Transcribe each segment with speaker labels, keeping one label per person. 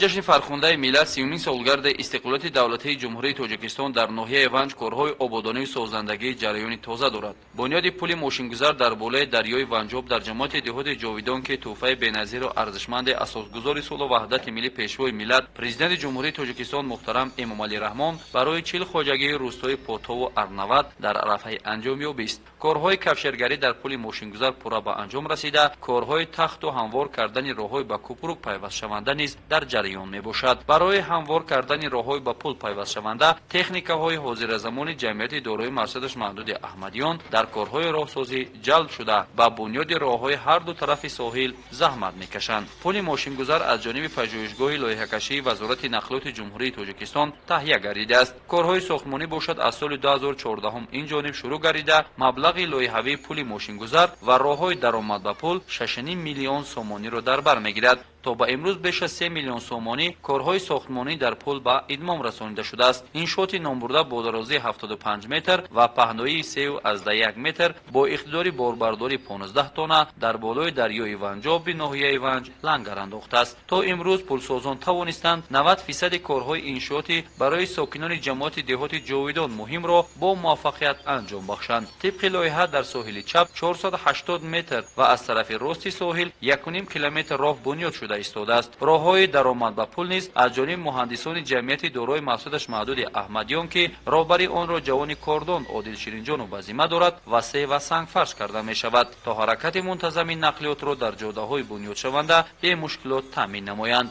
Speaker 1: Ҷашни фархундаи миллат, сиюмин солгарди истиқлолияти давлатии Ҷумҳурии Тоҷикистон дар ноҳияи Ванҷ корҳои ободонию созандагии ҷараёни тоза дорад. Бунёди пули мошингузар дар болои дарёи Ванҷоб дар ҷамоати деҳоти Ҷовидон, ки тӯҳфаи беназиру арзишманди асосгузори сулҳу ваҳдати миллӣ, Пешвои миллат, Президенти Ҷумҳурии Тоҷикистон муҳтарам Эмомалӣ Раҳмон барои 40 хоҷагии рӯстои Потову Арнават дар арафаи анҷомёбист. Корҳои кафшергарӣ дар пули мошингузар пурра ба анҷом расида, корҳои тахту ҳамвор кардани роҳҳои ба кӯпрук пайвастшаванда низ дар ҷараён мебошад. Барои ҳамвор кардани роҳҳои ба пул пайвастшаванда техникаҳои ҳозиразамони ҷамъияти дорои масъулияташ маҳдуди Аҳмадиён дар корҳои роҳсозӣ ҷалб шуда, ба бунёди роҳҳои ҳар ду тарафи соҳил заҳмат мекашанд. Пули мошингузар аз ҷониби пажӯҳишгоҳи лоиҳакашии Вазорати нақлиёти Ҷумҳурии Тоҷикистон таҳия гардидааст. Корҳои сохтмонӣ бошад, аз соли 2014 ин ҷониб шурӯъ гардида, маблағи лоиҳавии пули мошингузар ва роҳҳои даромад ба пул 6,5 миллион сомониро дар бар мегирад. То ба имрӯз беш аз 3 миллион сомонӣ корҳои сохтмонӣ дар пул ба идмом расонида шудааст. Иншооти номбурда бо дарозии 75 метр ва паҳноии 3,1 метр бо иқтидори борбардории 15 тонна дар болои дарёи Ванҷоби ноҳияи Ванҷ лангар андохтааст. То имрӯз пулсозон тавонистанд 90% корҳои иншооти барои сокинони ҷамоати деҳоти Ҷовидон муҳимро бо муваффақият анҷом бахшанд. Тибқи лоиҳа дар соҳили чап 480 метр ва аз тарафи рости соҳил 1,5 километр роҳ бунёд шуда истодааст. Роҳҳои даромад ба пул низ аз ҷониби муҳандисони ҷамъияти дорои масъулияташ маҳдуди Аҳмадиён, ки роҳбари онро ҷавони кордон Одил Ширинҷонов ба зимма дорад, васеъ ва сангфарш карда мешавад, то ҳаракати мунтазами нақлиётро дар ҷодаҳои бунёдшаванда бемушкилот таъмин намоянд.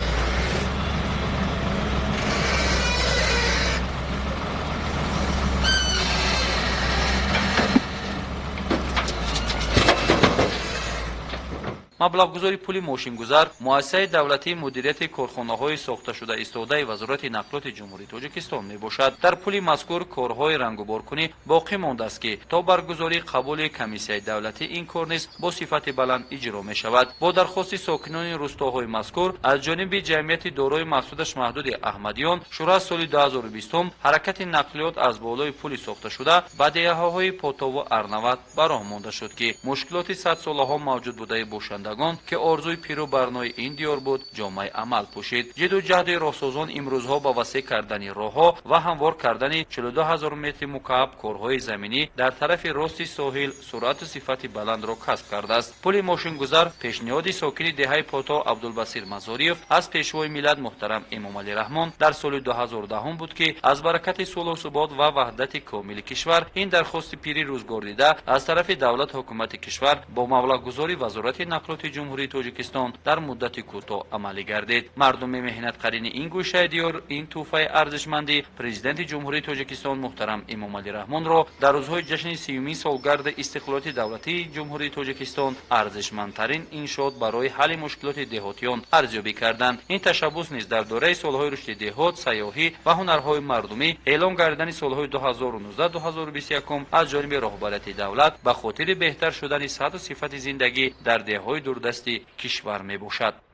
Speaker 1: Маблағгузори пули мошингузар муассисаи давлатии мудирияти корхонаҳои сохташуда истодаи Вазорати нақлиёти Ҷумҳурии Тоҷикистон мебошад. Дар пули мазкур корҳои рангуборкунӣ боқӣ мондааст, ки то баргузории қабули комиссияи давлатӣ ин кор низ бо сифати баланд иҷро мешавад. Бо дархости сокинони рӯстоҳои мазкур аз ҷониби ҷамъияти дорои масъулияташ маҳдуди Аҳмадиён шурӯъ аз соли 2020 ҳаракати нақлиёт аз болои пули сохташуда ба деҳаҳои Потову Арнават ба роҳ монда шуд, ки мушкилоти садсолаҳо мавҷуд будаи бошандагон, ки орзуи пиру барнои ин диёр буд, ҷомаи амал пӯшид. Ҷиду ҷаҳди роҳсозон имрӯзҳо ба васеъ кардани роҳҳо ва ҳамвор кардани 42 ҳазор метри мукааб корҳои заминӣ дар тарафи рости соҳил суръату сифати баландро касб кардааст. Пули мошингузар пешниҳоди сокини деҳаи Пото Абдулбасир Мазориев аз Пешвои миллат муҳтарам Эмомалӣ Раҳмон дар соли 2010 буд, ки аз баракати сулҳу субот ва ваҳдати комили кишвар ин дархости пири рӯзгордида аз тарафи давлат ҳукумати кишвар бо маблағгузори Вазорати нақлиёти Ҷумҳурии Тоҷикистон дар муддати кӯтоҳ амалӣ гардид. Мардуми меҳнатқарини ин гӯшаи диёр ин тӯҳфаи арзишманди Президенти Ҷумҳурии Тоҷикистон муҳтарам Эмомалӣ Раҳмонро дар рӯзҳои ҷашни сиюмин солгарди истиқлолияти давлатии Ҷумҳурии Тоҷикистон арзишмандтарин иншоот барои ҳалли мушкилоти деҳотиён арзёбӣ карданд. Ин ташаббус низ дар доираи солҳои рушди деҳот, сайёҳӣ ва ҳунарҳои мардумӣ эълон гардидани солҳои 2019-2021 аз ҷониби роҳбарияти давлат ба хотири беҳтар шудани сатҳу сифати зиндагӣ дар деҳҳои дурдасти кишвар мебошад.